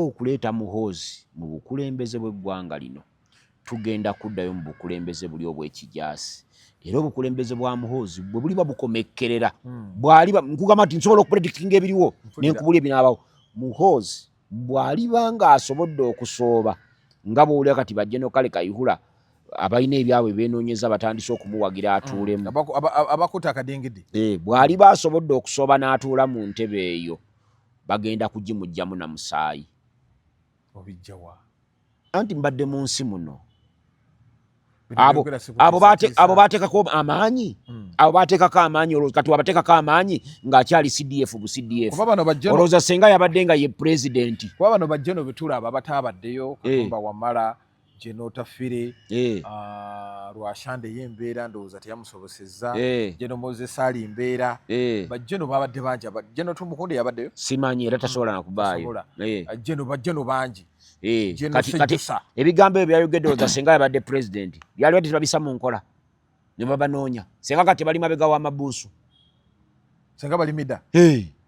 Okuleeta Muhoozi mu bukulembeze bw'eggwanga lino, tugenda kuddayo mu bukulembeze buli obw'ekijaasi, era obukulembeze bwa Muhoozi bwe buliba bukomekkerera, bw'aliba, nkugamba nti nsobola okupredictinga ebiriwo nenkubuli ebinaabawo. Muhoozi bw'aliba ng'asobodde okusooba nga bw'owulira kati ba General Kale Kayihura abalina ebyabwe benoonyeza batandise okumuwagira atuulemu. Abakuta akadingidi. Bw'aliba asobodde okusooba n'atuula mu ntebe eyo, bagenda kugimuggyamu na musaayi. Obijjawa? Anti mbadde mu nsi muno. Abo bateekako amaanyi, abo bateekako amaanyi. Olowooza kati wabateekako amaanyi ng'akyali CDF bu CDF, olowooza senga yabadde nga ye pulezidenti? Kuba bano bajjeno betulaba abataabaddeyo, Katumba Wamala, General Otafiire, Rwashande, y'embeera ndowooza teyamusobosezza, General Moses Ali mbeera, bajjeno babadde bangi. General Tumukunde yabaddeyo? Simanyi, era tasobola nakubaayo. Jeno, bajjeno bangi. Kati ebigambo ebyo byayogedde, olowooza senga yabadde pulezidenti byali badde tebabisa mu nkola ne babanoonya? Senga kati bali mabega w'amabuusu. Senga bali mida.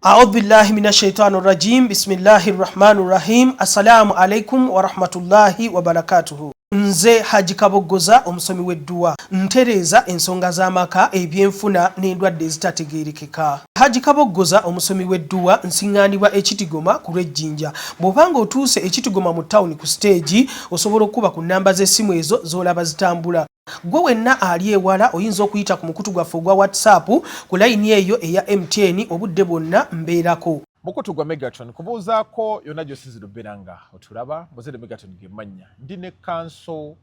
أعوذ بالله من الشيطان الرجيم، بسم الله الرحمن الرحيم. السلام عليكم ورحمة الله وبركاته. Nze Haji Kaboggoza, omusomi w'edduwa, ntereeza ensonga z'amaka, ebyenfuna n'endwadde ezitategeerekeka. Haji Kaboggoza, omusomi w'edduwa, nsiŋŋaanibwa Ekitigoma ku lw'Ejjinja. Bw'obanga otuuse Ekitigoma mu tawuni ku siteegi, osobola okuba ku nnamba z'essimu ezo z'olaba zitambula. Gwe wenna ali ewala, oyinza okuyita ku mukutu gwaffe ogwa WhatsApp ku layini eyo eya MTN. Obudde bwonna mbeerako. Mukutu gwa Megatron kubuuzaako yonna gy'osinzira obeera nga otulaba. Muzede Megatron gemmannya, ndi ne Counsel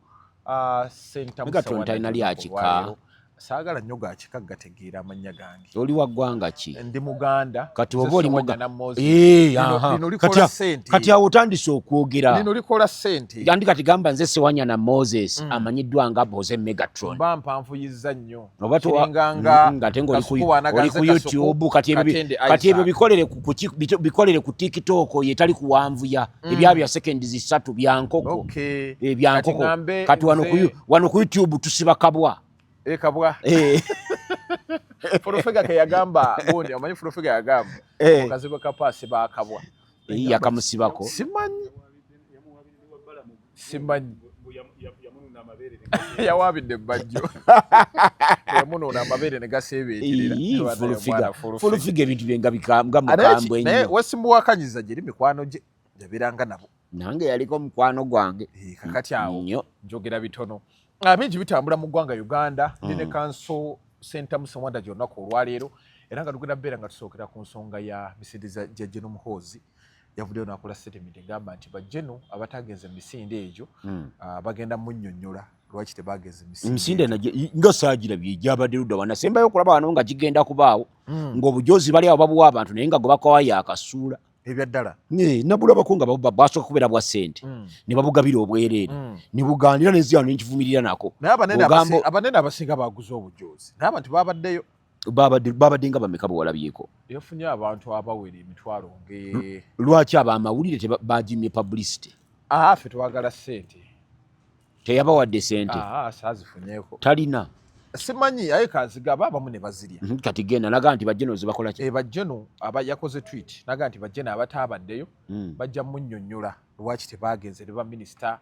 Sentamu. Megatron talina lya kika. Saagala nnyo ga kika, gategeera amannya gange. Oli wa ggwanga ki? Ndi Muganda. Kati oba oli Lino likola ssente. Kati awo otandise okwogera. Lino likola ssente. Andi kati gamba nze Sewanyana Moses, amanyiddwa nga Boze Megatron. Mba mpanvuyizza nnyo. Oba Kiringanga ngate nga Kasuku oli Wanagaze, ku Kasuku, YouTube. Kati ebyo Katende kati ebyo Isaac. bikolere ku TikTok yetali kuwanvuya, ebya bya seconds 3 bya nkoko. Bya Kati nkoko. ŋŋambe Kati wano ku YouTube tusiba kabwa. Kabwa. Fulfiger ke yagamba gundi, omanyi Fulfiger yagamba mukazi bwe kapaasi bakabwa. Yakamusibako. Simanyi, yawabidde ebbajjo, yamunuuna amabeere ne gaseebeeterera. Ii, Fulfiger, Fulfiger ebintu bye nga nga mukambwe Naye ennyo. Wesimuwakanyiza giri mikwano gye yabeeranga nabo. Nange yaliko mukwano gwange. Kakati awo nnyo. Njogera bitono. Bingi bitambula mu ggwanga Uganda. Ndi ne Counsel Sentamu Sewanda gyolunaku olwaleero, era nga tugenda beera nga tusookera ku nsonga ya misinde gya General Muhoozi. Yavuddeyo n'akola statement egamba nti bajeno abatagenze mu misinde egyo, bagenda munnyonnyola lwaki tebagenze mu misinde misinde egyo. Nga saagirabye, gyabadde ludda wanasembayo okulaba wano nga gigenda kubaawo, ng'obujozi bali awo babuwa abantu, naye nga gwe bakawayo akasuula. Ebyaddala. Nabulabako nga basooka kubeera bwa ssente, ne babugabira obwereere, ne buganira nenzira nenkivumirira nako. Naye abanene abanene abasinga baguze obujoozi, naye abantu babaddeyo. Babadde nga bameka bwe walabyeko? Yafunye abantu abawera emitwalo nge Lwaki abamawulire bagimye publicity? Ah, ffe twagala ssente. Teyabawadde ssente? Ah, saazifunyeeko. Talina? Simanyi, aye kazigaba abamu ne bazirya. Kati genda naga nti bajeno zibakola ki? Bajeno aba yakoze tweet naga nti bajeno abataabaddeyo bajja munnyonnyola lwaki tebagenze ne baminisita.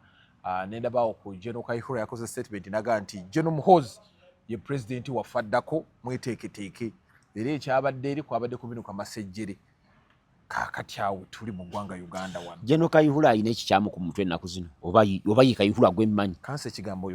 Nendabawo ku General Kayihura yakoze statement naga nti General Muhoozi ye pulezidenti waffe addako, mweteeketeeke, era ekyabadde eri kwabadde kubinuka masejjere. Kaakati awo tuli mu ggwanga Uganda wano. General Kayihura alina ekikyamu ku mutwe ennaku zino, oba ye Kayihura gwe mmanyi? Kansa ekigambo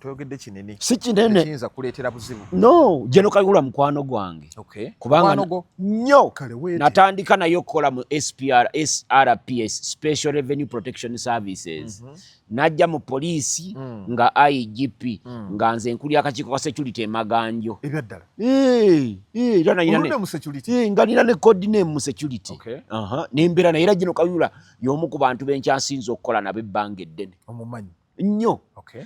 toyogedde kinene. Si kinene. Kiyinza kuleetera buzibu. No, General Kayihura mukwano gwange. Kubanga Mukwano gwo? Nnyo. Kale weete. Natandika naye okukola mu SPR, SRPS, Special Revenue Protection Services. Najja mu poliisi nga IGP, nga nze nkulya akakiiko ka security emaganjo. Ebyaddala? Era nalina Oludde mu security? Nga nina ne code name mu security. Aha, nembeera naye, era General Kayihura y'omu ku bantu benkyasinze okukola nabo ebbanga eddene. Omumanyi? Nnyo.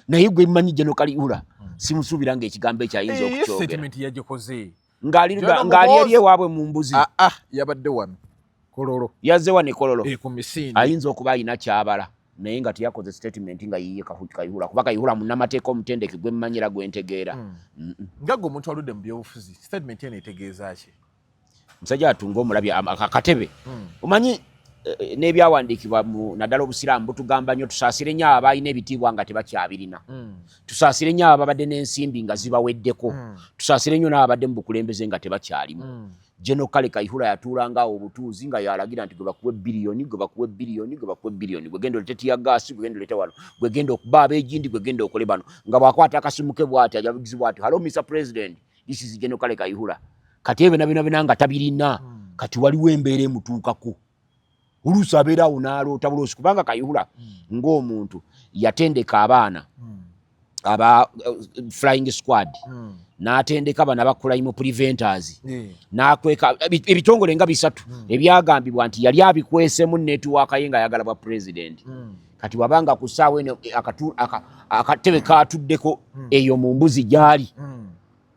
Naye gwe mmanyi General Kayihura, simusuubira ng'ekigambo ekyo ayinza okukyogera. Statement yagikoze. Ng'ali General ng'ali eri Muhoozi. ewaabwe mu mbuzi. Ah, ah, yabadde wano Kololo. Yazze wano e Kololo? Ku misinde. Ayinza okuba alina kyabala, naye nga teyakoze statement nga yiye Kayihura, kuba Kayihura munnamateeka omutendeke gwe mmanyi era gwe ntegeera. Nga gwe omuntu aludde mu byobufuzi, statement eno etegeeza ki? Musajja atunga omulabye akatebe, omanyi N'ebyawandiikibwa naddala Obusiraamu butugamba nnyo tusaasire nnyo abo abalina ebitiibwa nga tebakyabirina, tusaasire nnyo abo ababadde n'ensimbi nga zibaweddeko, tusaasire nnyo n'ababadde mu bukulembeze nga tebakyalimu. General Kale Kayihura yatuulanga awo obutuuzi nga yalagira nti gwe bakuwe biliyoni, gwe bakuwe biliyoni, gwe bakuwe biliyoni, gwe genda olete tear gas, gwe genda olete wano, gwe genda okuba ab'egindi, gwe genda okole bano, nga bw'akwata akasimu ke bw'ati ajabugizi bw'ati, "Hello Mr President, this is General Kale Kayihura." Kati ebyo byonna byonna nga tabirina. Kati waliwo embeera emutuukako, oluusi abeera awo n'aloota buloosi, kubanga Kayihura ng'omuntu yatendeka abaana aba flying squad, n'atendeka bano aba crime preventers, n'akweka ebitongole nga bisatu ebyagambibwa nti yali abikwesemu network ye ng'ayagala bwa president. Kati wabanga ku ssaawa eno akatebe katuddeko eyo mu mbuzi gy'ali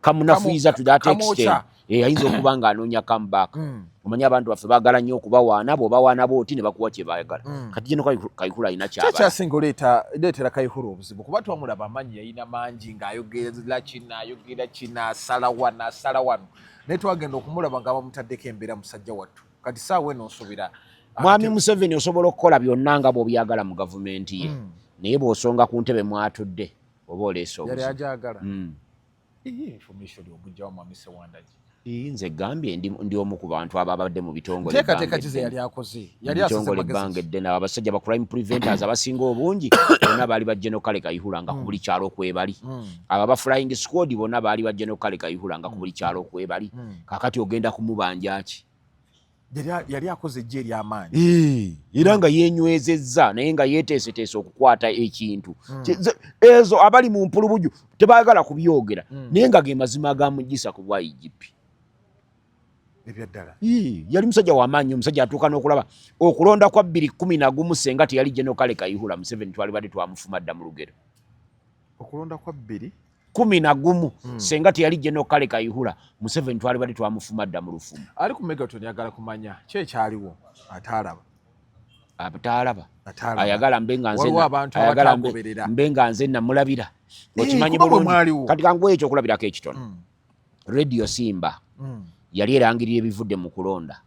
kamunafuyiza to that extent, ayinza okuba ng'anoonya comeback. Omanyi abantu baffe baagala nnyo okubawaana, bw'obawaana booti ne bakuwa kye baagala. Kati General Kayihura alina kyabala. Kyekyasinga oleetera Kayihura obuzibu, kuba twamulaba amaanyi yalina mangi ng'ayogera kino, ayogera kino, asala wano, asala wano, naye twagenda okumulaba nga bamutaddeko embeera, musajja wattu. Kati saawa eno nsuubira Mwami Museveni osobola okukola byonna nga bw'obyagala mu gavumenti ye, naye bw'osonga ku ntebe mwatudde oba oleese yali obuzibu. Ajagala information omujja wa mwami Sewandagi. Nze gambye ndi omu ku bantu ababadde mu bitongole nteekateeka ebbanga ki ze eddene. Yali akoze Mu yali asize bitongole magezi ebbanga ki? eddene, abo abasajja ba crime preventers abasinga obungi bonna baali ba General Kale Kayihura, nga ku buli kyalo kwebali. Abo aba flying squad bonna baali ba General Kale Kayihura, nga ku buli kyalo kwebali. Kakati ogenda kumubanja ki? Yali akoze ejje ery'amaanyi. Era nga yenywezezza, naye nga yeeteeseteese okukwata ekintu. Ezo abali mu mpulubuju tebaagala kubyogera, naye nga ge mazima agamugisa ku bwa IGP. Ebyaddala. Yali musajja wamaanyi, omusajja atuuka n'okulaba okulonda kwa 2011, senga teyali General Kale Kayihura, Museveni twalibadde twamufuma dda mu lugero. Okulonda kwa bbiri 11, senga teyali General Kale Kayihura, Museveni twalibadde twamufuma dda mu lufumu. Ali ku Megaton yagala kumanya ki ekyaliwo, ataalaba. Ataalaba. Ataalaba. Ayagala mbe nga nze Waliwo abantu ayagala abatagoberera. Mbe nga nze namulabira. Okimanyi Kuba bwe bulungi. mwaliwo. Kati kanguwe ekyokulabirako ekitono. Radio Simba yali erangirira ebivudde mu kulonda.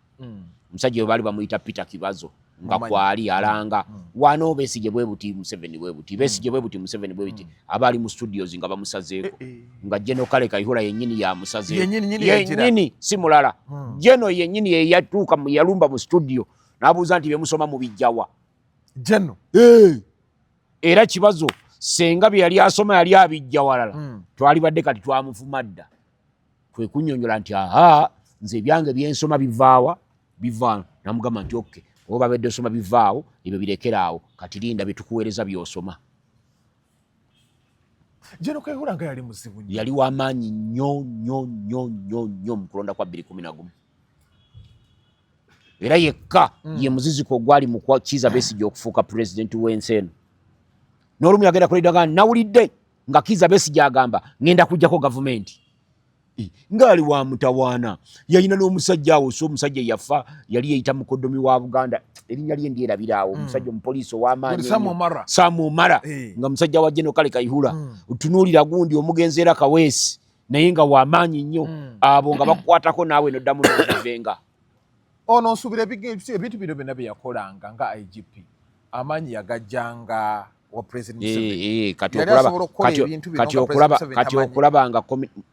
Omusajja we baali bamuyita Peter Kibazo, nga Mumanyi. kwali alanga wano, Besigye bwe buti, Museveni bwe buti, Besigye bwe buti, Museveni bwe buti. Aba ali mu studios nga bamusazeeko, nga General Kale Kayihura yennyini yamusazeeko. Yennyini nyini yagira. Yennyini, si mulala. General yennyini ye yatuuka yalumba mu studio n'abuuza nti byemusoma mubijjawa? General. Era Kibazo senga bye yali asoma yali abijja walala, twalibadde kati twamufuma dda. Kwe kunnyonnyola nti aha, nze ebyange byensoma bivaawa? Bivaawo. Namugamba nti okay, oba babadde osoma bivaawo, ebyo birekeraawo, kati linda byetukuweereza byosoma. General Kayihura nga yali muzibu nnyo. Yali wamaanyi nnyo nnyo nnyo nnyo nnyo mu kulonda kwa 2011, era yekka ye muziziko ogwali mu Kiiza Besigye okufuuka pulezidenti w'ensi eno. N'olumu yagenda kuledaga, nawulidde nga Kiiza Besigye agamba ŋŋenda kuggyako gavumenti. Ngaali wa mutawaana, yalina n'omusajja awo, so omusajja yafa yali yeyita mukodomi wa Buganda, erinnya lye ndyerabira awo, omusajja omupoliisi ow'amaanyi. Sam Omara. Sam Omara. Nga musajja wa General Kale Kayihura. Tunuulira gundi omugenzi era Kaweesi, naye nga w'amaanyi nnyo. Abo nga bakukwatako naawe noddamu n'okuvenga. Ono nsuubira ebintu bino byonna bye yakolanga nga IGP, amaanyi yagajjanga wa President Museveni. Kati Yali okulaba asobola okukola ebintu bino kati nga okulaba President Museveni kati tamanyi. okulaba nga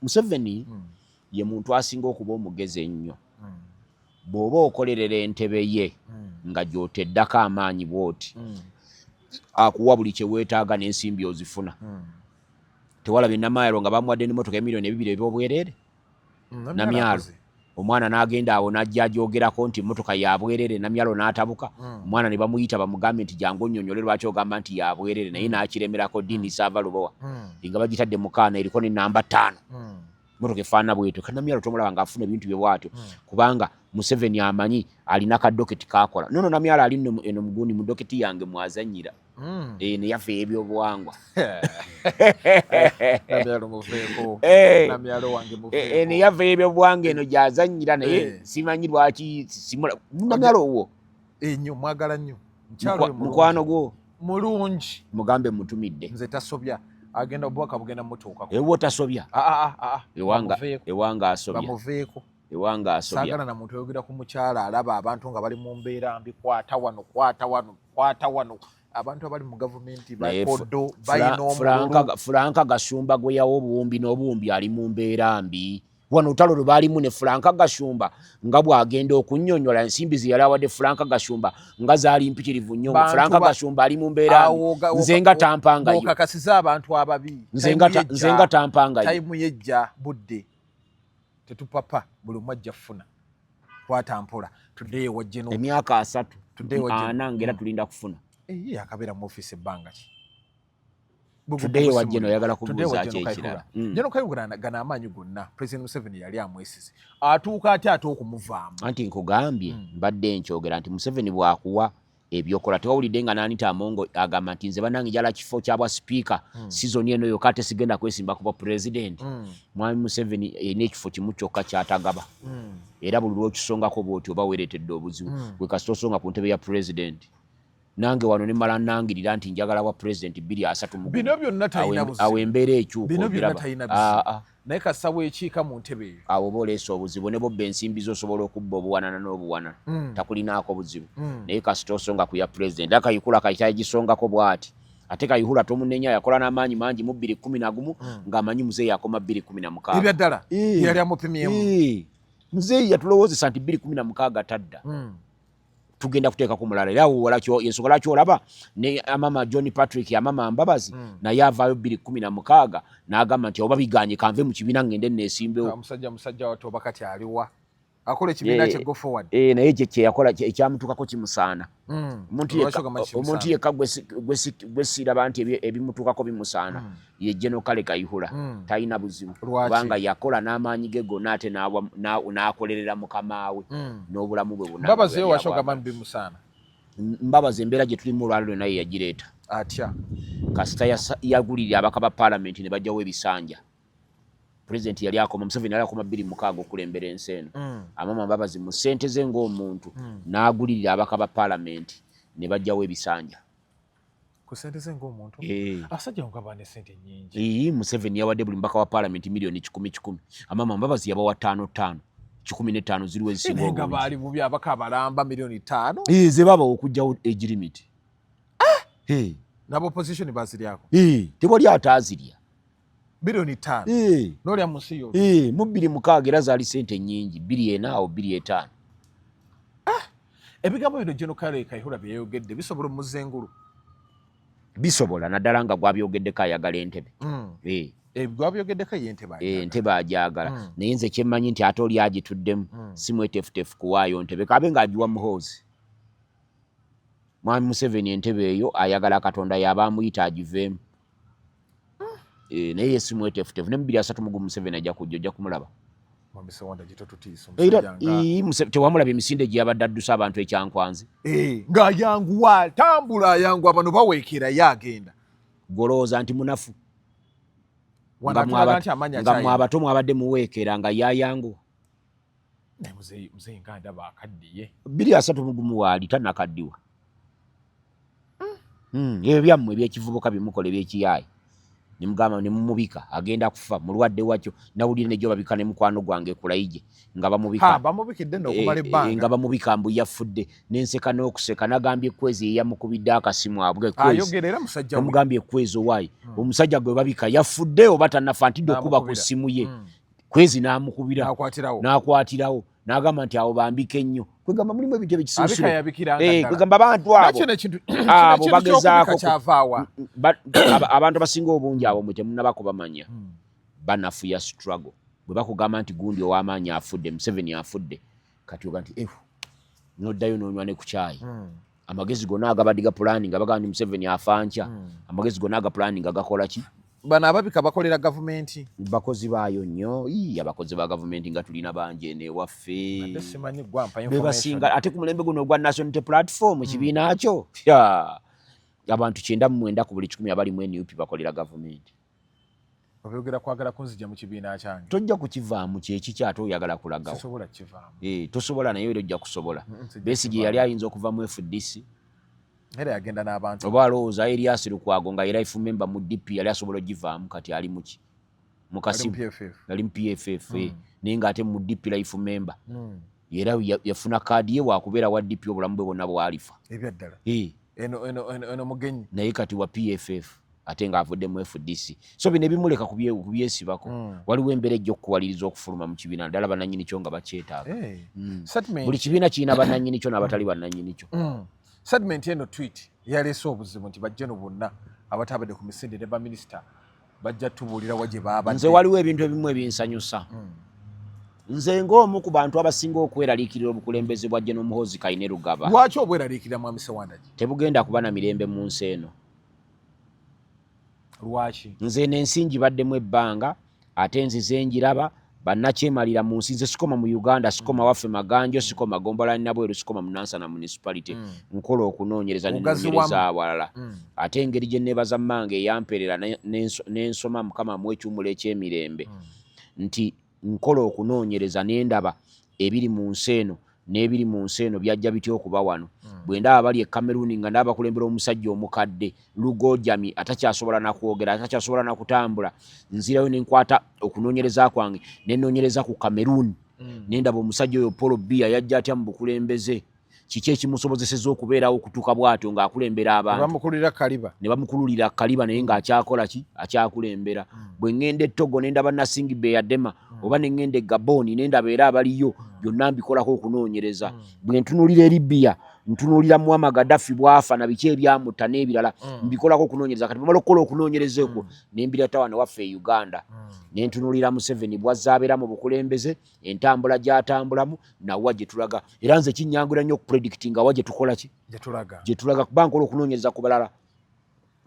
Museveni ye muntu asinga okuba omugezi ennyo. Bw'oba okolerera entebe ye nga gy'oteddako amaanyi bw'oti, akuwa buli kye weetaaga n'ensimbi ozifuna. Tewalabye Namyalo nga bamuwadde n'emmotoka emiliyoni 2 ebyobwereere? Namyalo omwana n'agenda awo n'ajja agyogerako nti emmotoka ya bwereere. Namyalo n'atabuka. Omwana ne bamuyita bamugambe nti jangu onnyonnyole lwaki ogamba nti ya bwereere, naye n'akiremerako. Dini saava Lubowa nga bagitadde mukaana eriko ne namba 5, motoka efaanana bwetyo. Kati Namyalo tomulaba ng'afuna ebintu bye bwatyo, kubanga Museveni amanyi alina ka docket kakola nono. Namyalo ali nno eno mugundi mu docket yange mwazannyira. Neyaffe ey'ebyobuwangwa. Namyalo muveeko. Namyalo wange muveeko. Neyaffe ey'ebyobuwangwa eno gyazannyira, naye simanyi lwaki Namyalo owwo. Nnyo mwagala nnyo. Mukyalo oyo mulungi. Mukwano gwo. Mulungi. Mugambe mutumidde. Nze tasobya, agenda obubaka bugenda mutuukako. Ewuwo tasobya? Ah, ah, ah, ah. Ewanga Bamuveeko. Ewanga asobya. Bamuveeko. Ewange asobya. Saagala na muntu oyogera ku mukyala alaba abantu nga bali mu mbeera mbi, kwata wano, kwata wano, kwata wano. Abantu abali mu gavumenti bakodo balina omululu. Franka Gashumba gwe yawa obuwumbi n'obuwumbi ali mu mbeera mbi. Wano olutalo lwe baalimu ne Franka Gashumba nga bw'agenda okunnyonnyola ensimbi ze yali awadde Franka Gashumba nga zaali mpitirivu nnyo. Franka Gashumba ali mu mbeera mbi. Nze nga tampangayo. Okakasiza abantu ababi. Nze nga tampangayo. Tayimu yejja budde. Tetupapa buli omu ajja kufuna. Kwata mpola tuddeyo ewa General. Emyaka 3 ana ngera tulinda kufuna. Ye akabeera mu ofiisi ebbanga ki? Tuddeyo ewa General, oyagala kubuuza ki ekirala? General Kayihura gano amaanyi gonna President Museveni yali amwesize. Atuuka atya ate okumuvaamu? Anti nkugambye mbadde nkyogera nti Museveni bw'akuwa ebyokola tewawulidde nga Anita Amongo agamba nti nze bannange njala kifo kya bwa sipiika season eno yokka ate sigenda kwesimba ku bwa pulezidenti. Mwami Museveni erina ekifo kimu kyokka ky'atagaba. Era buli lw'okisongako bw'otyo oba weereetedde obuzibu. Gwe kasita osonga ku ntebe ya pulezidenti. Nange wano ne mmala nnangirira nti njagala bwa pulezidenti 2031. Bino byonna talina buzibu. Awo embeera ekyuka Bino byonna talina buzibu. Naye kasita weekiika mu ntebe eyo. Awo oba oleese obuzibu ne bw'obba ensimbi zo osobola okubba obuwanana n'obuwanana. Takulinaako buzibu. Naye kasita osonga ku ya pulezidenti. Era Kayihura kati agisongako bw'ati. Ate Kayihura tomunenya yakola n'amaanyi mangi mu 2011 ng'amanyi muzeeyi akoma 2016. Ebya ddala? Yali amupimyemu. Muzeeyi yatulowoozesa nti 2016 tadda. Tugenda kuteekako mulala. Era awo ensonga lwaki olaba ne Amama John Patrick Amama Mbabazi naye avaayo 2016 n'agamba nti oba biganye kanve mu kibiina ngende neesimbewo. Musajja wattu oba kati aliwa? Akola ekibiina kye go forward. Naye kye yakola ekyamutuukako kimusaana. Omuntu yekka gwe siraba nti ebimutuukako bimusaana ye General Kale Kayihura. Talina buzibu kubanga yakola n'amaanyi ge gonna ate n'akolerera mukama we n'obulamu bwe bwonna. Mbabazi ye washoka man bimusaana. Mbabazi embeera gye tulimu olwaleero naye yagireeta. Atya? Kasita yagulirira ababaka ba paalamenti ne bajjawo ebisanja. Pulezidenti yali akoma, Museveni yali akoma 2006 okulembera ensi eno. Amama Mbabazi mu ssente ze ng'omuntu n'agulirira ababaka ba paalamenti ne bajjawo ebisanja. Ku ssente ze ng'omuntu? Abasajja nga baba ne ssente nnyingi. Museveni yawadde buli mubaka wa paalamenti miliyoni 100. Amama Mbabazi yabawa 5 5, 105 ziriwo ezisinga obungi. Nga baali bubi abaka abalamba miliyoni 5. Ze babawa okuggyawo egirimiti. N'aba opposition baziryako. Tewali ataazirya. Biliyoni 5. N'olya mu nsi yonna. Mu 2006 era zaali ssente nnyingi, 24 awo 25. Ebigambo bino General Kale Kayihura bye yayogedde bisobola omuzza engulu? Bisobola, naddala nga gwabyogeddeko ayagala entebe. Gwabyogeddeko ye entebe ayagala. Entebe agyagala. Naye nze kye mmanyi nti ate oli agituddemu si mweteefuteefu kuwaayo ntebe, kabe ng'agiwa Muhoozi. Mwami Museveni entebe eyo ayagala Katonda y'aba amuyita agiveemu. Naye ye si mweteefuteefu. Ne mu 2031 Museveni ajja kujja, ojja kumulaba. Era tewamulaba emisinde gye yabadde addusa abantu ekyankwanzi. Ng'ayanguwa, tambula ayanguwa, bano baweekera ye agenda. Ggwe olowooza nti munafu. Nga mmwe abato mwabadde muweekera nga ye ayanguwa. Muzeeyi nga ndaba akaddiye. 2031 waali tannakaddiwa. Ebyo byammwe ebyekivubuka byemukola ebyekiyaayi. Ne mugamba ne mumubika agenda kufa mulwadde wakyo. Nawulira ne gy'obabika ne mukwano gwange Kulayigye nga bamubika. Bamubikidde nno okumala ebbanga. Nga bamubika mbu yafudde n'enseka n'okuseka. Nagambye Kwezi ye yamukubidde akasimu abwe Kwezi. Ayogera era musajja we. Namugambye Kwezi owaayi. Omusajja gwe babika yafudde oba tannafa ntidde okuba ku ssimu ye. Kwezi n'amukubira. N'akwatirawo. N'akwatirawo. N'agamba nti awo bambike nnyo. Kwegamba mulimu ebintu ebikisuusiro. Abika yabikiranga ddala. Kwegamba abantu abo. Nakyo Abo kino bagezaako ky'okubika kyavaawa. Abantu abasinga obungi abo mwe temunnabako bamanya. Banafuya struggle. Bwe bakugamba nti gundi ow'amaanyi afudde, Museveni afudde, kati oga nti n'oddayo n'onywa ne ku kyayi. Amagezi gonna agabadde ga pulaani nga bagamba nti Museveni afa nkya. Amagezi gonna aga pulaani nga gakola ki? Bano ababika bakolera gavumenti. Bakozi baayo nnyo. Ii, abakozi ba gavumenti nga tulina bangi eno ewaffe. Ate simanyi gwe ampa Be information. basinga, ate ku mulembe guno ogwa National Unity Platform, kibiina kyo. Ya, abantu 99 ku buli 100 abali mu NUP bakolera gavumenti. Obyogera kwagala kunzija mu kibiina kyange. Tojja kukivaamu, kyekiki ate oyagala kulagawo. Sisobola kukivaamu. Tosobola naye era ojja kusobola. Sijja Besigye yali ayinza okuva mu FDC. Era yagenda n'abantu. Oba alowooza Erias Lukwago nga ye life member mu DP yali asobola ogivaamu, kati ali muki? Mu kasimu. Ali mu PFF. Ali mu PFF. Naye ng'ate mu DP life member. Era yafuna kaadi ye, wakubeera wa DP obulamu bwe bwonna bwalifa. Ebyaddala. Eh. Eno mugenyi. Naye kati wa PFF ate ng'avudde mu FDC, so bino ebimuleka kubyesibako. Waliwo embeera ejja okukuwaliriza okufuluma mu kibiina, ddala bannannyini kyo nga bakyetaaga. Statement. Buli kibiina kirina bannannyini kyo n'abatali bannannyini kyo. Statement eno, tweet yaleese obuzibu nti bajjeno bonna abatabadde ku misinde ne baminisita bajja tubuulira wa gye baabadde. Nze waliwo ebintu ebimu ebinsanyusa. Nze ng'omu ku bantu abasinga okweraliikirira obukulembeze bwa General Muhoozi Kainerugaba. Lwaki obweraliikirira, mwami Sewandagi? Tebugenda kuba na mirembe mu nsi eno. Lwaki? Nze n'ensi ngibaddemu ebbanga, ate nzize njiraba bannakyemalira mu nsi. Nze sikoma mu Uganda, sikoma waffe Maganjo, sikoma Gombola Nabweru, sikoma mu Nansana Municipality. Nkola okunoonyereza Ogaziwamu. nenoonyereza awalala. Ate engeri gye neebaza mmange eyampeerera n'ensoma, Mukama amuwa ekiwumulo eky'emirembe, nti nkola okunoonyereza nendaba ebiri mu nsi eno n'ebiri mu nsi eno byajja bitya okuba wano. Bwe ndaba bali e Cameroon nga ndaba bakulembera omusajja omukadde lugojami atakyasobola nakwogera, atakyasobola nakutambula, nzirayo nenkwata okunoonyereza kwange nenoonyereza ku Cameroon, nendaba omusajja oyo Paul Biya yajja atya mu bukulembeze, kiki ekimusobozeseza okubeerawo okutuuka bw'atyo ng'akulembera abantu. Bamukulira kaliba. Ne bamukululira kaliba, naye ng'akyakola ki? Akyakulembera. Bwe ŋŋenda e Togo ne ndaba Gnassingbé Eyadema, oba ne ŋŋenda e Gabon ne ndaba era abaliyo, byonna mbikolako okunoonyereza. Bwe ntunuulira e Libya, ntunuulira Muammar Gaddafi bw'afa na biki ebyamutta n'ebirala, mbikolako okunoonyereza. Kati bwemala okukola okunoonyereza okwo, ne mbirata wano waffe e Uganda, ne ntunuulira Museveni bw'azze abeera mu bukulembeze, entambula gy'atambulamu nawa gye tulaga. Era nze kinnyanguyira nnyo okupredictinga wa gye tukola ki, gyetulaga. gye tulaga, kuba nkola okunoonyereza ku balala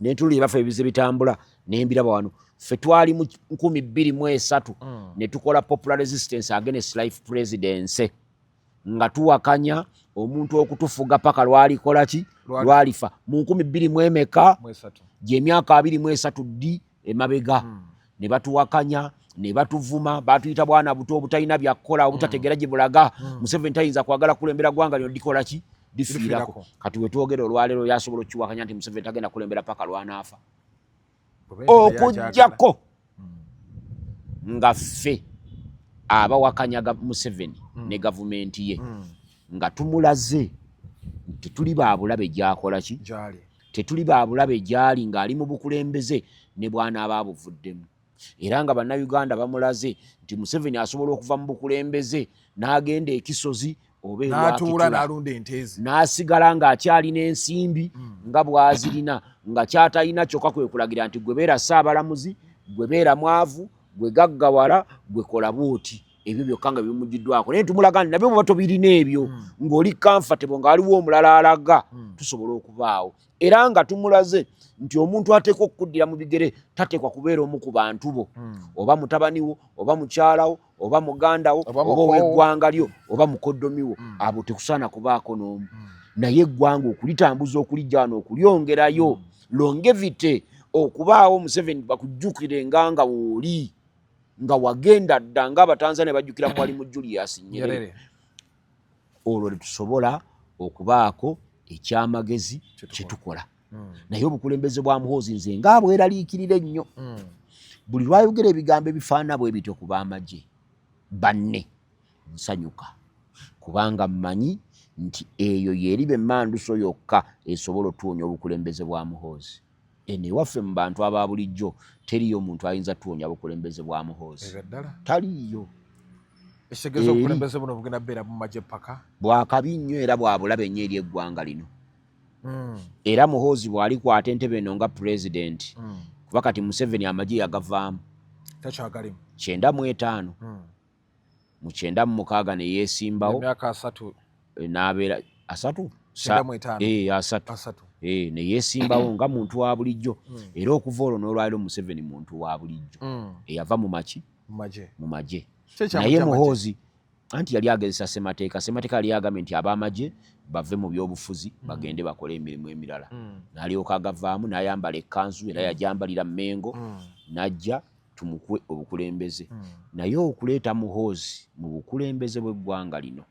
nentulira ebaffe ebize bitambula nembiraba wano. Ffe twali mu 2003 ne tukola popular resistance against life presidency, nga tuwakanya omuntu okutufuga paka lwalikola ki? Lwalifa. Mu nkumi bbiri mu emeka? Mwesatu. Gyemyaka 23 ddi emabega. Ne batuwakanya ne batuvuma, batuyita bwana buto obutalina byakukola, obutategeera gye bulaga. Museveni tayinza kwagala kulembera ggwanga lino likola ki? Lifiirako. Lifiirako. Kati wetwogera olwaleero, yasobola okukiwakanya nti Museveni tagenda kulembera paka lwanaafa, Bwe beera okuggyako nga ffe abawakanyaga Museveni ne gavumenti ye nga tumulaze nti tetuli babulabe gyakola ki, gyali. Tetuli babulabe gyali ng'ali mu bukulembeze ne bw'anaaba abuvuddemu. Era nga Bannayuganda bamulaze nti Museveni asobola okuva mu bukulembeze n'agenda ekisozi oba n'atuula ewa Kitula, n'alunda ente ze, n'asigala ng'akyalina ensimbi nga bw'azirina, nga kyatalina kyokka kwe kulagira nti gwe beera ssaabalamuzi, gwe beera mwavu, gwe gaggawala, gwe kola bwoti. Ebyo byokka nga bimugiddwako, naye tumulaga nti nabyo bweba tobirina ebyo, ng'oli comfortable nga waliwo omulala alaga, tusobola okubaawo. Era nga tumulaze nti omuntu ateekwa okukuddira mu bigere tateekwa kubeera omu ku bantu bo, oba mutabani wo, oba mukyalawo, oba muganda wo, oba oba mukoowo. Ow'eggwanga lyo, oba mukoddomi wo. Abo tekusaana kubaako n'omu. Naye eggwanga okulitambuza, okulijja wano, okulyongerayo longevity, okubaawo Museveni bakujjukire nga wooli nga wagenda dda, nga Abatanzania bajjukira Mwalimu Julius Nyerere, Nyerere. Olwo tetusobola okubaako ekyamagezi kyetukola. Naye obukulembeze bwa Muhoozi nze nga bweraliikirira ennyo. Buli lwayogera ebigambo ebifaanana bwe bityo ku b'amagye banne, nsanyuka, kubanga mmanyi nti eyo y'eriba emmanduso yokka esobola otuwonya obukulembeze bwa Muhoozi. Eno ewaffe mu bantu aba bulijjo teriyo muntu ayinza tuwonya bukulembeze bwa Muhoozi. Ebyaddala. Taliiyo. Ekitegeeza obukulembeze buno bugenda kubeera mu magye paka. Bwakabi nnyo era bwabulabe nnyo eri eggwanga lino. Era Muhoozi bw'alikwata entebe eno nga pulezidenti, kuba kati Museveni amagye yagavaamu Takyagalimu. 95, mu 96 ne yeesimbawo. Emyaka 30. N'abeera 30. 95. 30. 30. Ne yeesimbawo nga muntu wa bulijjo. Era okuva olwo n'olwaliro Museveni muntu wa bulijjo eyava mu maki? Mu magye. Mu magye. Ki ekyamugya Naye amagye? Muhoozi anti yali agezesa ssemateeka. Ssemateeka yali agambye nti ab'amagye bave mu byobufuzi, bagende bakole emirimu emirala. N'alyoka agavaamu n'ayambala ekkanzu, era yajambalira Mmengo, n'ajja tumukuwe obukulembeze. Naye okuleeta Muhoozi mu bukulembeze bw'eggwanga lino,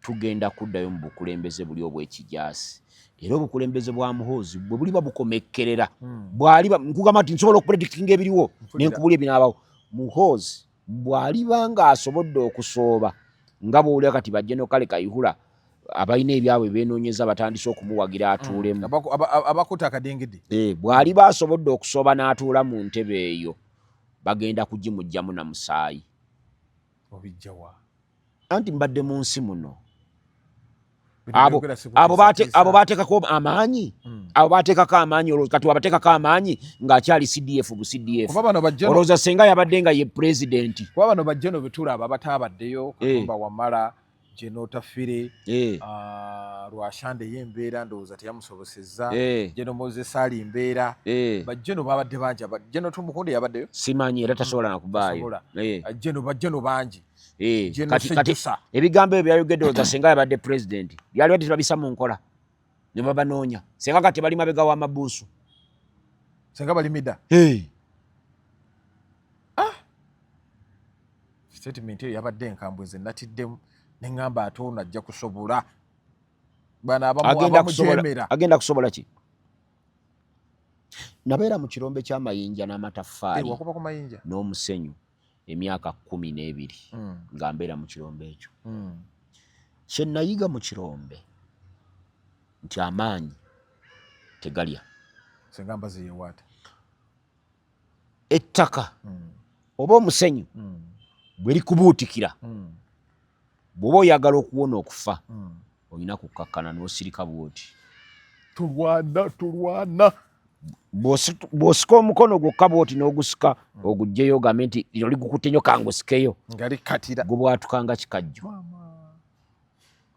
tugenda kuddayo mu bukulembeze buli obw'ekijaasi. Era obukulembeze bwa Muhoozi bwe buliba bukomekkerera, bwaliba, nkugamba nti nsobola okupredictinga ebiriwo nenkubuli ebinaabawo. Muhoozi Bw'aliba ng'asobodde okusooba nga bw'owulira kati ba General Kale Kayihura abalina ebyabwe beenoonyeza batandise okumuwagira atuulemu. Abakuta akadingidi. Bw'aliba asobodde okusooba n'atuula mu ntebe eyo, bagenda kugimuggyamu na musaayi. Obijja wa? Anti mbadde mu nsi muno. Abo bateekako amaanyi, abo bateekako amaanyi. Olowooza kati wabateekako amaanyi ng'akyali CDF bu CDF, olowooza senga yabadde nga ye pulezidenti? Kuba bano ba General betulaba abataabaddeyo, Katumba Wamala, General Tafire, Rwashande, y'embeera ndowooza teyamusobosezza, General Moses Ali mbeera, ba General babadde bangi. General Tumukunde yabaddeyo? Simanyi, era tasobola nakubaayo. General, ba General bangi. Kati ebigambo ebyo byayogedde, olowooza senga yabadde pulezidenti byali badde tebabisa mu nkola ne babanoonya? Senga kati bali mabega w'amabuusu. Senga bali mida. Ah! Statement eyo yabadde enkambwe, nze natiddemu ne ŋŋamba ate ono ajja kusobola bano abamujemera. Agenda kusobola ki? Nabeera mu kirombe ky'amayinja n'amataffaali Wakuba ku mayinja? n'omusenyu emyaka 12 nga mbeera mu kirombe ekyo. Kye nayiga mu kirombe nti amaanyi tegalya. Senga mbazi yewaata. Ettaka oba omusenyu bwe likubuutikira, bw'oba oyagala okuwona okufa, olina kukkakkana n'osirika bw'oti. Tulwana, tulwana. Bw'osika omukono gwokka bw'oti n'ogusika oguggyeyo, ogambe nti lino ligukutte nnyo, kangusikeyo, nga likkatira, gubwatuka nga kikajjo.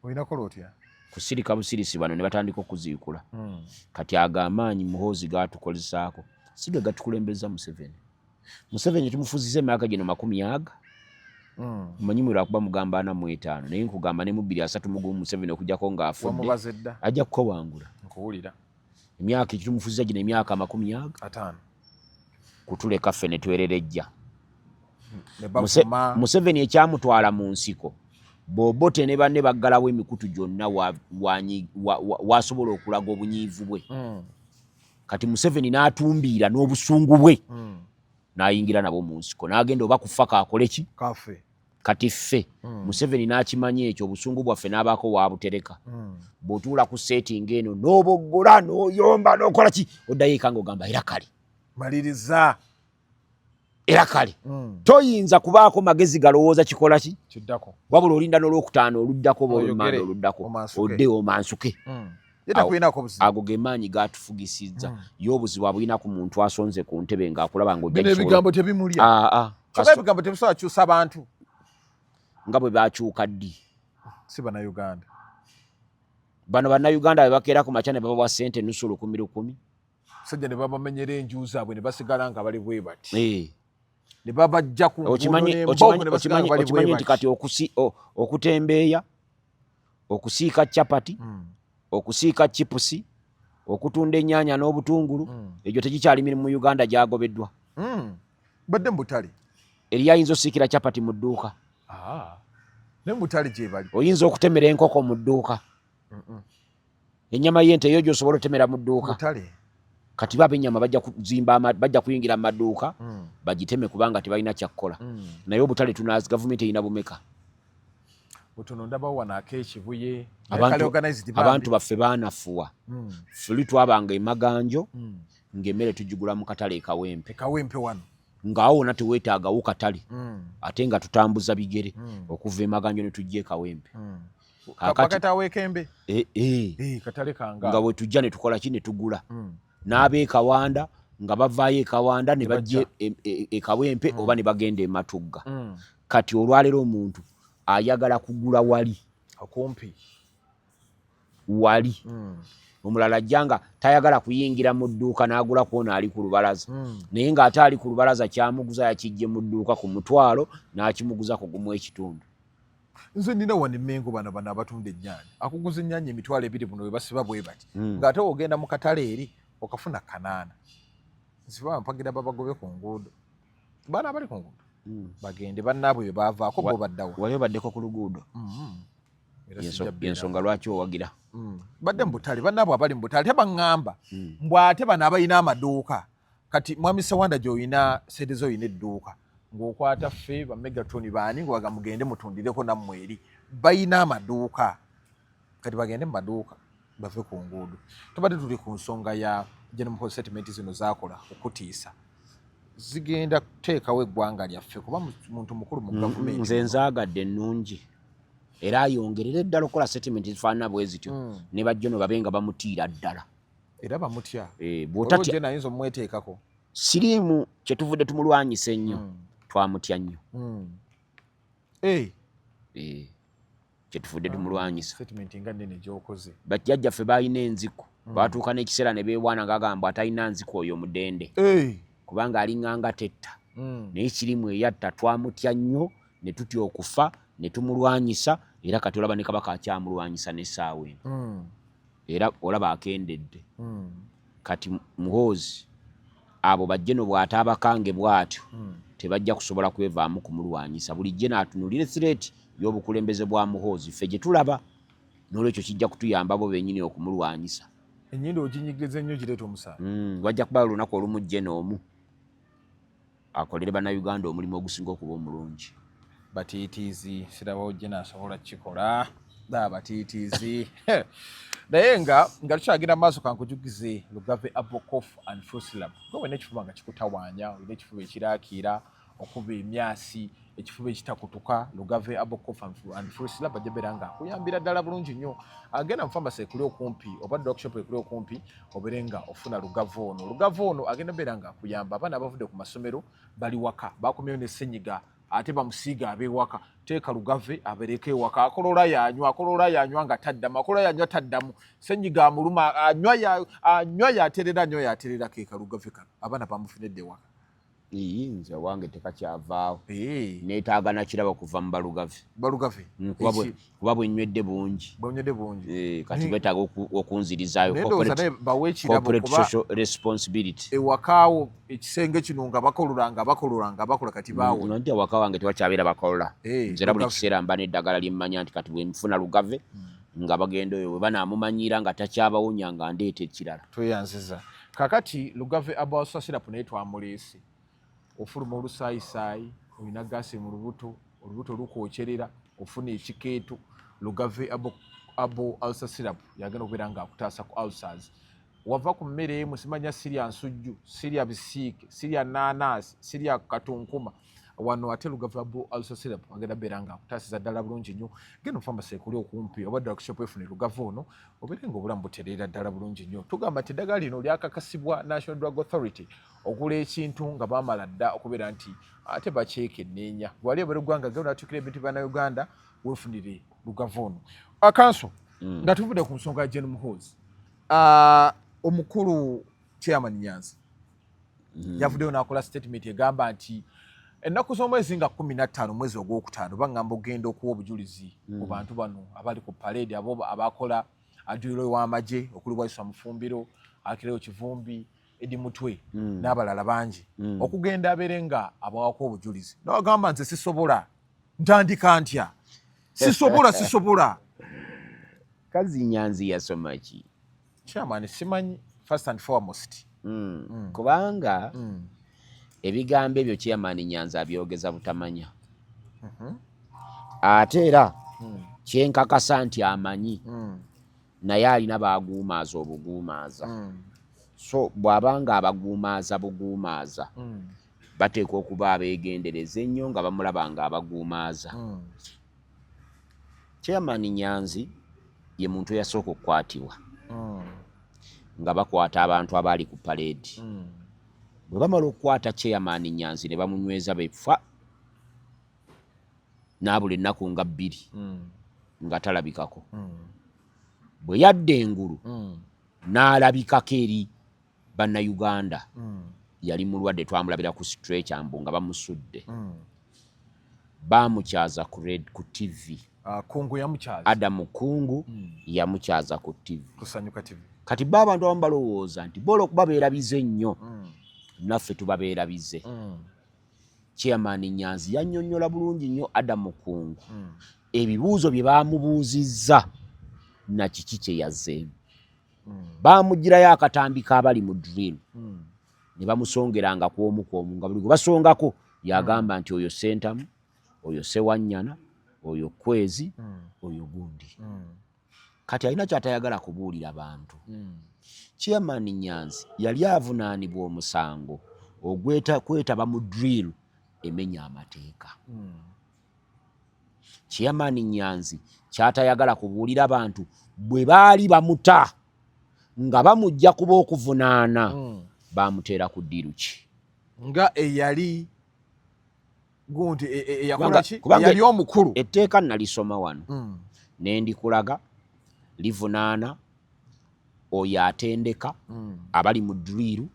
Olina kola otya? Kusirika busirisi, bano ne batandika okuziikula. Kati ago amaanyi Muhoozi gatukozesaako si ge gatukulembeza Museveni. Museveni tumufuziza emyaka gino 40. Omanyi mwe lwakuba mugamba 45, naye nkugamba ne mu 2031 Museveni okujjako ng'afudde Wamubaze dda. ajja kukawangula. Nkuwulira. Emyaka ekitumufuziza gino emyaka 50 50 kutuleka ffe ne twererejja. Ne bavuma. Museveni ekyamutwala mu nsiko, Bobote ne banne baggalawo emikutu gyonna wasobola okulaga obunyiivu bwe. Kati Museveni n'atumbiira n'obusungu bwe, n'ayingira nabo mu nsiko n'agenda oba kufa kaakole ki. Kafe. Kati ffe Museveni n'akimanya ekyo, obusungu bwaffe n'abaako waabutereka. Bw'otuula ku setting eno n'oboggola n'oyomba n'okola ki, oddayo eka ng'ogamba era kale. Maliriza. Era kale. Toyinza kubaako magezi galowooza kikola ki kiddako, wabula olinda n'olwokutaano oluddako oba Oyogere, olumanda oluddako, omansuke. Odde omansuke. Ye takulinako buzibu. Ago ge maanyi gatufugisizza. Ye obuzibu abulina ku muntu asonze ku ntebe ng'akulaba ng'ojja Bino kisobola. ebigambo tebimulya. Ah, ah. Kyokka ebigambo tebisobola kyusa bantu. Nga bwe bakyuka ddi? Si Bannayuganda. Bano Bannayuganda be bakeera ku makya ne babawa ssente nusu lukumi lukumi. Sajja ne babamenyera enju zaabwe ne basigala nga bali bwe bati, ne babajja ku nguudo Okimanyi n'embogo ne basigala nga bali bwe okimanyi nti bati. Kati okutembeeya, okusiika capati, okusiika chipusi, okutunda ennyaanya n'obutungulu, egyo tegikyali mirimu mu Uganda, gyagobeddwa. Badde mu butale. Eri ayinza osiikira capati mu dduuka. Ah. Ne mu butale gye bali. Oyinza okutemera enkoko mu dduuka, ennyama y'ente eyo gy'osobola otemera mu dduuka. Butale. Kati baba ennyama bajja kuzimba bajja kuyingira mu maduuka bagiteme kubanga tebalina kyakkola. Naye obutale tunazi gavumenti erina bumeka? Butono, ndabawo wano ak'ekibuye. Abantu baffe baanafuwa. Ffe twabanga emaganjo ng'emmere tugigula mu katale ekawempe. Ekawempe wano. Ng'awo wonna teweetaagawo katale, ate nga tutambuza bigere okuva emaganjo ne tujja ekawempe. Kakati awekembe. Eh, eh. Eh, katale kanga. Nga bwe tujja ne tukola ki, ne tugula. N'ab'ekawanda nga bavaayo ekawanda ne bajja ekawempe oba ne bagenda ematugga. Kati olwaleero omuntu ayagala kugula wali okumpi. Wali omulala ajja nga tayagala kuyingira mu dduuka n'agula kwona ali ku lubalaza, naye ng'ate ali ku lubalaza kyamuguza yakijje mu dduuka ku 500 n'akimuguza ku 1.5. Nze nina wano emmengo bano abatunda ennyaanya, akuguza ennyaanya 20,000, buno bwe basiba bwe bati, ng'ate ogenda mu katale eri okafuna 800. Nsiba mpagira babagobe ku nguudo, baana abali ku nguudo bagende bannaabwe bye baavaako, bo baddawa? Wali obaddeko ku luguudo? Era sijja bbeera. Yensonga lwaki owagira. Badde mu butale, bannaabwe abali mu butale tebaŋŋamba mbw ate bano abalina amaduuka. Kati mwami Sewanda gy'olina sente zo, olina edduuka. Ng'okwata ffe ba Megatron baani, nga mugende mutundireko nammwe eri bayina amaduuka. Kati bagende mu maduuka, bave ku nguudo. Tubadde tuli ku nsonga ya General settlement zino zakola okutiisa, zigenda kuteekawo eggwanga lyaffe kuba muntu mukulu mu gavumenti. Nze nzaagadde ennungi, era ayongerere ddala okukola settlement zifaanana bwe zityo ne bajjo no babe nga bamutiira ddala. Era bamutya. Eh, bw'otatya General ayinza omweteekako. Siriimu kyetuvudde tumulwanyisa ennyo, twamutya nnyo. Eh, Eh, kyetuvudde tumulwanyisa. Statement nga nnene gy'okoze. Bajjajjaffe balina enziku, batuuka n'ekiseera ne beewaana nga bagamba atalina nziku oyo mudende, kubanga alinganga tetta. Naye kirimu eyatta twamutya nnyo ne tutya okufa ne tumulwanyisa, era kati olaba ne Kabaka akyamulwanyisa n'essaawa eno, era olaba akendedde. Kati Muhoozi abo bajjeno bw'ataabakange bw'atyo, tebajja kusobola kwevaamu kumulwanyisa. Bulijjo naatunulire threat y'obukulembeze bwa Muhoozi ffe gye tulaba, n'olwekyo kijja kutuyamba bo bennyini okumulwanyisa. Ennyindo oginyigiriza ennyo, gireeta omusaayi. Wajja kubayo olunaku olumu jjeno omu akolere Bannayuganda omulimu ogusinga okuba omulungi. Batiitiizi, sirabawo gye naasobola kukikola abatiitiizi. Naye nga tukyagenda maaso, kankujugize Lugave Herbal Cough and Flu Syrup. Gwe wena ekifuba nga kikutawaanya, olina ekifuba ekirakiira, okuba emyasi, ekifuba ekitakutuka, Lugave Herbal Cough and Flu Syrup ajja beera nga akuyambira ddala bulungi nnyo. Agenda mu famasi ekuli okumpi oba drug shop ekuli okumpi, obeere nga ofuna Lugave ono. Lugave ono agenda beera nga akuyamba. Abaana abavudde ku masomero bali waka, bakomyeyo ne ssenyiga, ate bamusiiga ab'ewaka, teeka Lugave abereko ewaka. Akolola yanywa, akolola yanywa nga taddamu, akolola yanywa taddamu, senyiga amuluma, anywa anywa yaterera, anywa yaterera. Keeka Lugave kano, abaana bamufunedde ewaka. Nze wange tekakyavaawo, neetaaga nakiraba kuva mu Balugave. Balugave. Kuba bwenywedde bungi. Bwenywedde bungi. Kati betaaga okunzirizaayo corporate social responsibility. Ewakaawo ekisenge kino nga bakolola, nga bakolola, nga bakola, kati baawo. Nti awaka wange tewakyabeera bakolola. Nze era buli kiseera mba n'eddagala lyemmanya nti kati bwenfuna Lugave nga bagenda oyo bwe banaamumanyiira nga takyabawonya, nga ndeeta ekirala. Tweyanziza. Kakati Lugave Herbal Syrup naye twamuleese. Ofuluma olusaayisaayi, olina gaasi mu lubuto, olubuto lukwokyerera, ofuna ekikeeto, Lugave Herbal Ulcer Syrup yagenda okubeera nga akutaasa ku ulcers. Wava ku mmere emu, simanya sirya nsujju, sirya bisiike, sirya naanaasi, sirya katunkuma, wano ate Lugave Herbal Ulcer Syrup agenda beera nga akutaasiza ddala bulungi nnyo. Genda mu famasi ekuli okumpi oba drug shop efune Lugave ono, obeere nga obulamu butereera ddala bulungi nnyo. Tugamba nti eddagala lino lyakakasibwa National Drug Authority okugula ekintu nga bamala dda okubeera nti ate bakyekenneenya. Gwali ebera eggwanga, genda natuukira ebintu bya Uganda, weefunire Lugave ono. Akanso nga tuvudde ku nsonga ya Gen Muhoozi, omukulu Chairman Nyanzi yavuddeyo n'akola statement egamba nti ennaku z'omwezi nga 15 mwezi ogwokutaano baŋŋamba okugenda okuwa obujulizi ku bantu bano abali ku parade, abo abakola drill w'amagye okuli Waiswa Mufumbiro, Akireyo Kivumbi, Edi Mutwe n'abalala bangi, okugenda abeere nga abawako obujulizi. N'agamba, "Nze sisobola, ntandika ntya? Sisobola, sisobola." Kazi Nyanzi yasoma ki? Chairman simanyi, first and foremost. Kubanga ebigambo ebyo Chairman Nyanzi abyogeza butamanya. Ate era kyenkakasa nti amanyi, naye alina baguumaaza obuguumaaza. So bw'aba nga abaguumaaza buguumaaza, bateekwa okuba abeegendereza ennyo nga bamulaba nga abaguumaaza. Chairman Nyanzi ye muntu eyasooka okukwatibwa nga bakwata abantu abaali ku parade. Bwe bamala okukwata Chairman Nyanzi ne bamunyweza befa n'abula ennaku nga 2 nga talabikako. Bwe yadda engulu n'alabikako eri Bannayuganda, yali mulwadde, twamulabira ku stretcher mbu nga bamusudde. Baamukyaza ku red ku TV. Kungu yamukyaza. Adamu Kungu yamukyaza ku TV. Kusanyuka TV. Kati ba abantu abamu balowooza nti bola okuba beerabize nnyo, naffe tuba beerabize. Chairman Nyanzi yannyonnyola bulungi nnyo Adamu Kungu ebibuuzo bye baamubuuzizza na kiki kye yazzeemu. Baamugirayo akatambi k'abali mu drill ne bamusongeranga ku omu ku omu, nga buli gwe basongako Yagamba nti oyo Sentamu, oyo Sewanyana, oyo Kwezi, oyo gundi. Kati alina kyatayagala kubuulira bantu. Chairman Nyanzi yali avunaanibwa omusango ogw'okwetaba mu drill emenya amateeka. Chairman Nyanzi kyatayagala kubuulira bantu, bwe baali bamuta nga bamujja kuba okuvunaana, bamuteera ku deal ki? Nga eyali gundi eyakola ki? Kubanga Eyali omukulu. Etteeka nalisoma wano ne ndikulaga, livunaana oyo atendeka abali mu drill,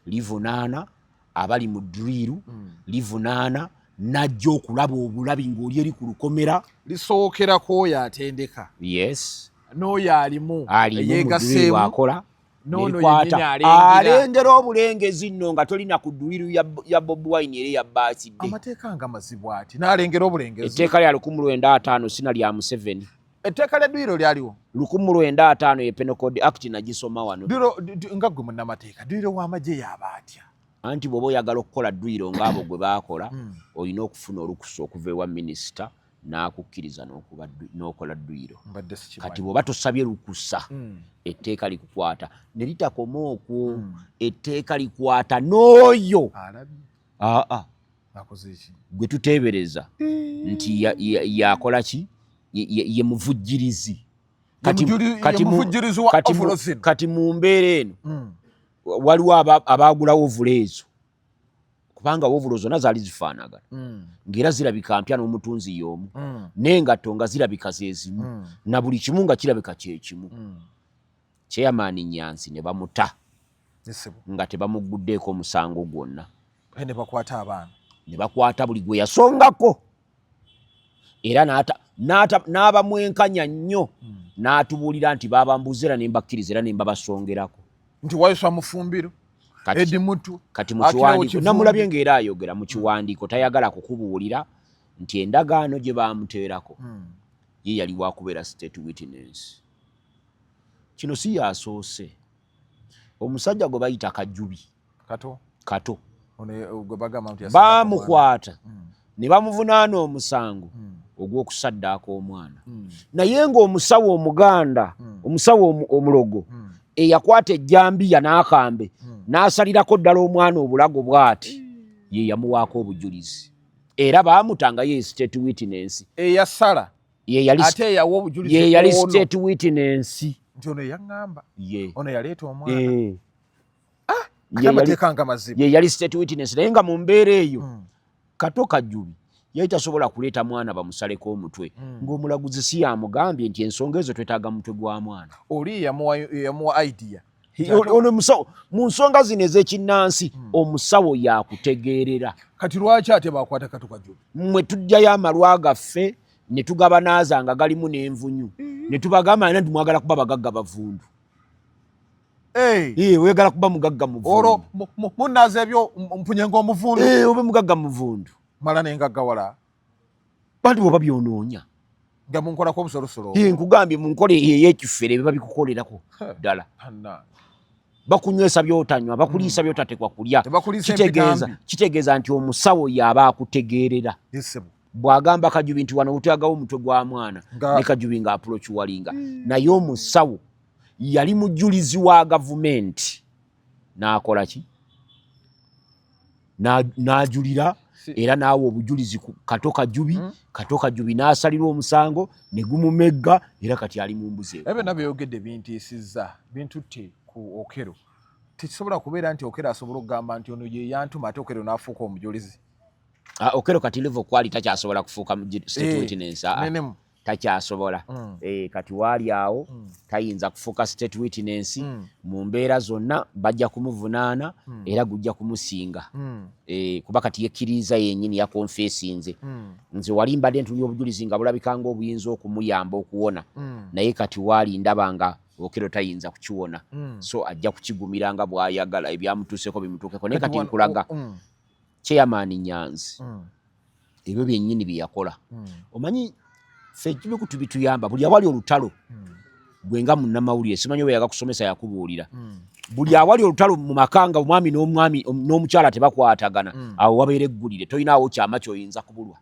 livunaana abali mu drill, livunaana najja okulaba obulabi ng'oli eri ku lukomera. Lisookerako oyo atendeka. Yes. N'oyo alimu. Alimu mu drill. Eyeegaseemu. Akola N'ono nerikwata yennyini alengera. Alengera obulengezi nno nga tolina ku drill ya Bobi Wine era eya birthday. Amateeka nga mazibu ati n'alengera obulengezi. Etteeka lya 1950, sina lya Museveni. Etteeka lya dduyiro lyaliwo. 1950 ye Penal Code Act, nagisoma wano. Dduyiro nga gwe munnamateeka, dduyiro w'amagye yaaba atya? Anti bw'oba oyagala okukola dduyiro ng'abo gwe baakola, olina okufuna olukusa okuva ewa minisita n'akukkiriza n'okola dduyiro. Mbadde sikimanyi. Kati bw'oba tosabye lukusa, etteeka likukwata. Ne litakoma okwo, etteeka likwata n'oyo Alabye. Aa. Akoze ki? Gwe tuteebereza nti yakola ki, ye muvujjirizi. Ye muvujjirizi wa ovulo zino. Kati mu mbeera eno, waliwo abaagula ovulo ezo, kubanga ovulo zonna zaali zifaanagana, ng'era zirabika mpya, n'omutunzi y'omu, n'engatto nga zirabika zezimu, na buli kimu nga kirabika kyekimu. Chairman Nyanzi ne bamuta Ssebo. nga tebamuguddeeko omusango gwonna. Ne bakwata abaana. Ne bakwata buli gwe yasongako, era n'abamwenkanya nnyo, n'atubuulira nti babambuuza era ne mbakkiriza era ne mbabasongerako. Nti Waiswa Mufumbiro, Eddie Mutwe, Kati mu Akira kiwandiiko Kivumbi. namulabye ng'era ayogera mu kiwandiiko, tayagala kukubuulira nti endagaano gye baamuteerako, ye yali wakubeera state witness. Kino si yasoose. Omusajja gwe bayita Kajubi Kato. Kato. Ono gwe bagamba nti yasaddaaka omwana. Baamukwata ne bamuvunaana omusango ogw'okusaddaaka omwana, naye ng'omusawo omuganda, omusawo omulogo eyakwata ejjambiya n'akambe n'asalirako ddala omwana obulago bw'ati, ye yamuwaako obujulizi, era baamutanga ye state witness. Eyasala. Ye yali Ate eyawa obujulizi ye yali ono. state witness. Nti ono yaŋŋamba, ye ono yaleeta omwana. Ye Ate amateeka nga mazibu. Ye yali state witness, naye nga mu mbeera eyo, Kato Kajubi yali tasobola kuleeta mwana bamusaleko omutwe, ng'omulaguzi si yamugambye nti ensonga ezo twetaaga mutwe gwa mwana. Oli yamuwa idea. Ono musawo mu nsonga zino ez'ekinnansi, omusawo yakutegeerera. Kati lwaki ate bakwata Kato Kajubi? Mmwe tujjayo amalwa gaffe ne tugabanaaza nga galimu n'envunyu, ne tubagamba nti mwagala kuba bagagga bavundu. Hey. Eh, oyagala kuba mugagga muvundu. Olwo munaaza ebyo mpunye ng'omuvundu. Eh, obe mugagga muvundu. Mala nengaggawala. Bantu bwoba byonoonya. Nga munkolako obusolosolo. Eh, nkugambye mu nkola ey'ekifere biba bikukolerako ddala. Bannange. Bakunywesa byotanywa, bakuliisa byotatekwa kulya. Tebakuliisa empitambi. Kitegeeza nti omusawo y'aba akutegeerera. Ssebo. Bw'agamba Kajubi nti wano wetwagawo omutwe gwa mwana, ne Kajubi nga approachwalinga, naye omusawo yali mujulizi wa gavumenti n'akola ki? N'ajulira era n'awa obujulizi ku Kato Kajubi. Kato Kajubi n'asalirwa omusango ne gumumegga, era kati ali mu mbuzi. Ebyo byonna byeyogedde bintiisizza, bintutte ku Okello. Tekisobola kubeera nti Okello asobola okugamba nti ono ye yantuma, ate Okello n'afuuka omujulizi. Ah, Okello kati level kwali takyasobola kufuuka state witness. Ah, Nenemu. takyasobola. Eh, kati waali awo tayinza kufuuka state witness. Mu mbeera zonna bajja kumuvunaana era gujja kumusinga. Eh, kuba kati yekkiriza yennyini, yakonfesinze. Nze wali mbadde ntunya obujulizi nga bulabika nga obuyinza okumuyamba okuwona, naye kati waali ndaba nga Okello tayinza kukiwona, so ajja kukigumira nga bw'ayagala, ebyamutuuseko bimutuukeko. Naye kati nkulaga Chairman Nyanzi, ebyo byennyini bye yakola. Omanyi ffe ekibi tubituyamba buli awali olutalo. Gwe nga munnamawulire, simanyi oba yagakusomesa yakubuulira. Buli awali olutalo mu maka nga omwami n'omwami n'omukyala tebakwatagana, awo wabeera eggulire, tolinaawo kyama kyoyinza kubulwa.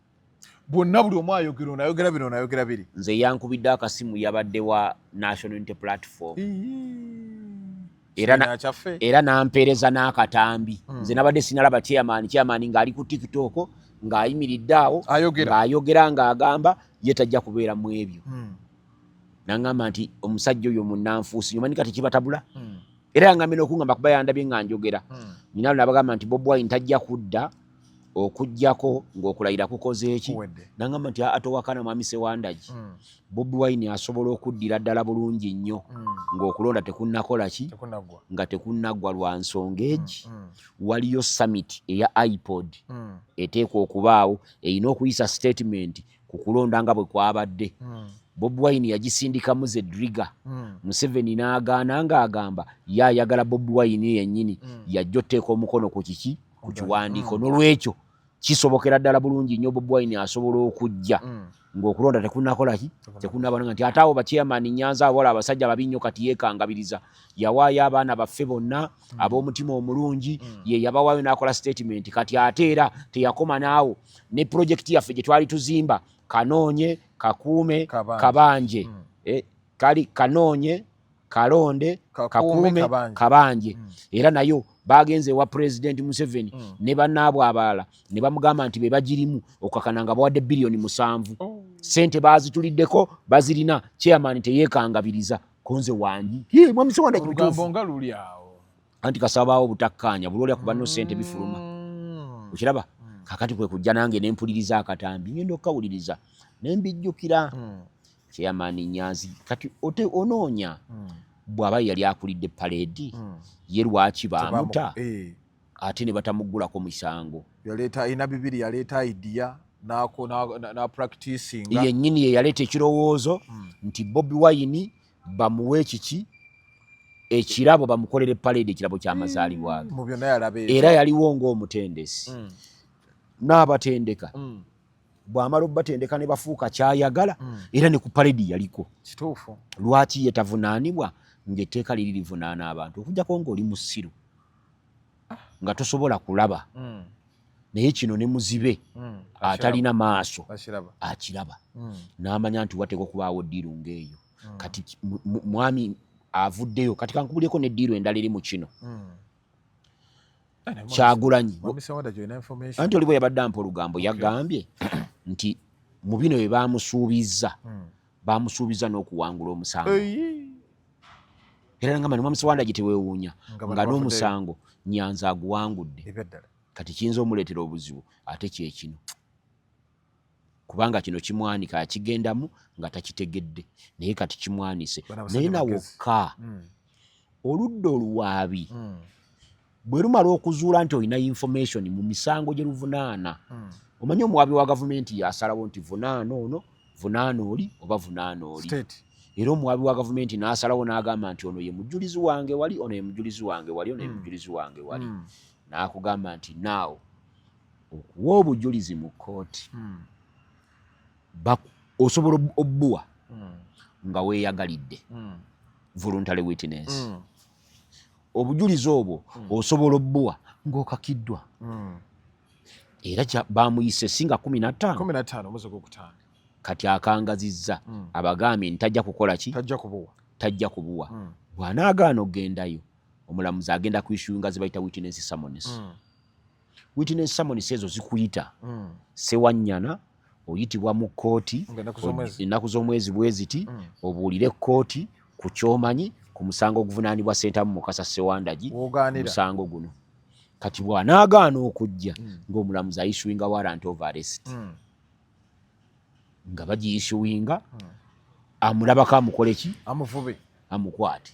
Bwonna buli omu ayogera, ono ayogera bino, ono ayogera biri. Nze yankubidde akasimu yabadde wa National Unity Platform. Era kyaffe. Era nampeereza n'akatambi. Nze nabadde sinalaba chairman, chairman ng'ali ku TikTok ng'ayimiridde awo. Ayogera. Ng'ayogera ng'agamba ye tajja kubeera mu ebyo. Naŋŋamba nti omusajja oyo munnanfuusi, omanyi kati kibatabula. Era yangambye n'okuŋŋamba kuba yandabye nga njogera. Nina nabagamba nti Bobi Wine tajja kudda okugjako ng'okulayira kukoze eki. Kuwedde. Naŋŋamba nti aa, towakana mwami Sewandagi. Bobi Wine asobola okuddira ddala bulungi nnyo ng'okulonda tekunnakola ki? Tekunaggwa. Nga tekunnaggwa, lwa nsonga egi: waliyo summit eya IPOD eteekwa okubaawo, erina okuyisa statement ku kulonda nga bwe kwabadde. Bobi Wine yagisindikamu ze driga. Museveni n'agaana ng'agamba ye ayagala Bobi Wine yennyini yajja oteeka omukono ku kiki, ku kiwandiiko. N'olwekyo kisobokera ddala bulungi nnyo Bobi Wine asobola okujja ng'okulonda tekunnakola ki, tekunnabanga. Nti ate abo bachairman Nyanza abawala abasajja babi nnyo, kati yeekangabiriza, yawaayo abaana baffe bonna ab'omutima omulungi, ye yabawaayo n'akola statement. Kati ate era teyakoma naawo, ne projekiti yaffe gye twali tuzimba, Kanoonye Kakuume Kabanje. Kabanje. Kali Kanoonye Kalonde Kakuume, Kakuume Kabanje. Kabanje. Era nayo bagenze ewa President Museveni ne bannaabwe abalala ne bamugamba nti be bagirimu okukakana nga bawadde biliyoni 7. Oh. Sente bazituliddeko, bazirina. Chairman teyeekangabiriza konze wangi. Ye, mwami Sewanda, olugambo kituufu. Nga luli awo. Anti kasabaawo obutakkaanya buli olya kuba no sente bifuluma. Okiraba kakati kwe kujja nange nempuliriza akatambi, ngenda okukawuliriza nembijjukira. Chairman Nyanzi kati ote onoonya bw'aba yali akulidde parade, ye lwaki bamuta ate ne batamuggulako misango? Yaleeta ina bibiri, yaleeta idea nako na practicinga. Yennyini ye yaleeta ekirowoozo nti Bobi Wine bamuwe ekiki, ekirabo, bamukolere parade, ekirabo ky'amazaalibwa ge. Mu byonna yalaba ekyo. Era yaliwo ng'omutendesi n'abatendeka. Bw'amala obbatendeka ne bafuuka kyayagala, era ne ku parade yaliko. Lwaki ye tavunaanibwa ng'etteeka liri livunaana abantu? Okujjako ng'oli musiru nga tosobola kulaba. Naye kino ne muzibe atalina maaso akiraba. Akiraba n'amanya nti wateekwa okubaawo deal ng'eyo. Kati mwami avuddeyo, kati kankubulyeko ne deal endala eri mu kino. Kyagulanyi Mwami Sewanda gyolina information. Anti oli bwe yabadde ampa olugambo, yagambye nti mu bino bye bamusuubizza, bamusuubiza n'okuwangula omusango. Eyi. Era ngamba ne mwami Sewanda gye teweewuunya nga nga bano n'omusango Nyanza aguwangudde. Ebyaddala. Kati kiyinza omuleetera obuzibu ate kyekino, kubanga kino kimwanika, akigendamu nga takitegedde, naye kati kimwanise. Bano abasajja naye bagezi. Nawokka oludda oluwaabi bwe lumala okuzuula nti olina information mu misango gye luvunaana, omanyi omuwaabi wa gavumenti yasalawo nti vunaana ono, vunaana oli, oba vunaana oli. State. Era omuwaabi wa gavumenti n'asalawo n'agamba nti ono ye mujulizi wange wali, ono ye mujulizi wange wali, ono ye mujulizi wange wali. N'akugamba nti naawo okuwa obujulizi mu kkooti osobola obbuwa nga weeyagalidde, voluntary witness. Obujulizi obwo osobola obbuwa ng'okakiddwa. Era bamuyise singa 15. 15 omwezi gwokutaano. Kati akangazizza, abagambye nti tajja kukola ki? Tajja kubuwa. Tajja kubuwa. Bw'anaagaana okugendayo, omulamuzi agenda kuissuinga ze bayita witness summons. Witness summons ezo zikuyita, Sewanyana, oyitibwa mu kkooti nga ennaku z'omwezi. Ennaku z'omwezi bwe ziti, obuulire kkooti ku kyomanyi ku musango oguvunaanibwa Sentamu Mukasa Sewandagi. W'ogaanira. Musango guno kati bw'anaagaana okujja, ng'omulamuzi aissuinga warrant of arrest. Nga bagiissuinga, amulabako amukole ki? Amuvube. Amukwate.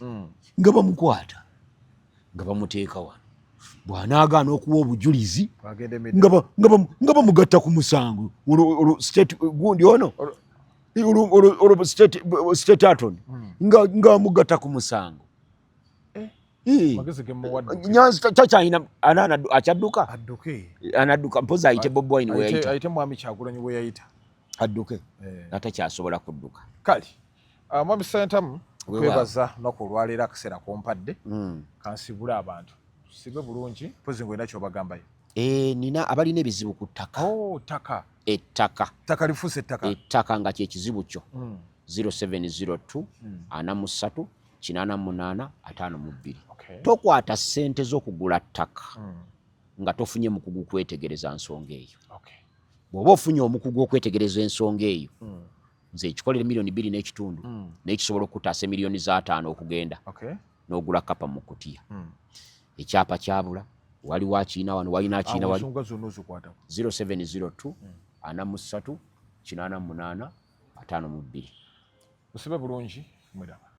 Nga bamukwata, nga bamuteeka wano, bw'anaagaana okuwa obujulizi, agenda emidda. Nga bamugatta ku musango olwo state gundi ono olwo state attorney nga amugatta ku musango. Eh. Magezi gemuwadde. Nyanzi takyalina akyadduka. Adduke. Anadduka mpozi ayite Bobi Wine weyayita. Ayite mwami Kyagulanyi we yayita. Adduke. Eh. Atakyasobola kudduka. Kale, mwami Sentamu. Kwebaza lunaku olwaleero, akaseera kompadde. Kansibule abantu, sibe bulungi, mpozi nga olina kyobagambayo. Eh, nina abalina ebizibu ku ttaka. Oh, ttaka. Ettaka. Ttaka lifuuse ettaka. Ettaka nga kyekizibu kyo. 0702 43 88 52. Tokwata ssente z'okugula ttaka nga tofunye mukugu kwetegereza nsonga eyo. Bw'oba ofunye omukugu okwetegereza ensonga eyo, nze ekikolere miliyoni 2 n'ekitundu, naye kisobola okutaasa emiliyoni z'ataano okugenda n'ogula kapa mu kutiya. Ekyapa kyabula, waliwo akiina wano, walina akiina Awo wali. Ensonga zonna ozikwatako. 0702 43 88 52. Musibe bulungi, mweraba.